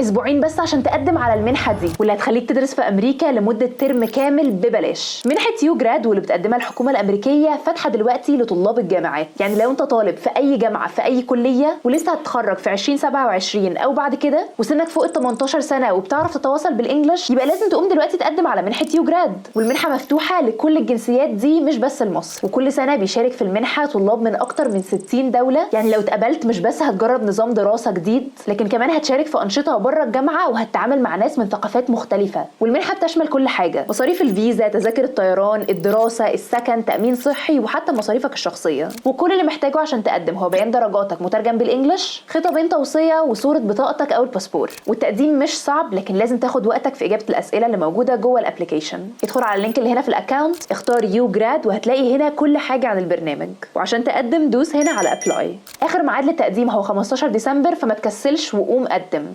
اسبوعين بس عشان تقدم على المنحة دي، واللي هتخليك تدرس في امريكا لمدة ترم كامل ببلاش. منحه UGRAD واللي بتقدمها الحكومة الامريكية فاتحة دلوقتي لطلاب الجامعات. يعني لو انت طالب في اي جامعه في اي كليه ولسه هتتخرج في 2027 او بعد كده، وسنك فوق ال 18 سنة وبتعرف تتواصل بال English، يبقى لازم تقوم دلوقتي تقدم على منحه UGRAD. والمنحه مفتوحة لكل الجنسيات دي مش بس لمصر، وكل سنة بيشارك في المنحة طلاب من اكتر من 60 دوله. يعني لو اتقبلت مش بس هتجرب نظام دراسة جديد، لكن كمان هتشارك في انشطة بره الجامعة وهتتعامل مع ناس من ثقافات مختلفة. والمنحه بتشمل كل حاجه: مصاريف الفيزا، تذاكر الطيران، الدراسه، السكن، تامين صحي، وحتى مصاريفك الشخصية. وكل اللي محتاجه عشان تقدم هو بيان درجاتك مترجم بال English، خطابين توصيه، وصوره بطاقتك او الباسبور. والتقديم مش صعب، لكن لازم تاخد وقتك في اجابه الاسئلة اللي موجودة جوه ال application. ادخل على ال link اللي هنا في ال account، اختار UGRAD، وهتلاقي هنا كل حاجة عن البرنامج. وعشان تقدم دوس هنا على apply. اخر ميعاد للتقديم هو 15 ديسمبر، فما تكسلش وقوم قدم.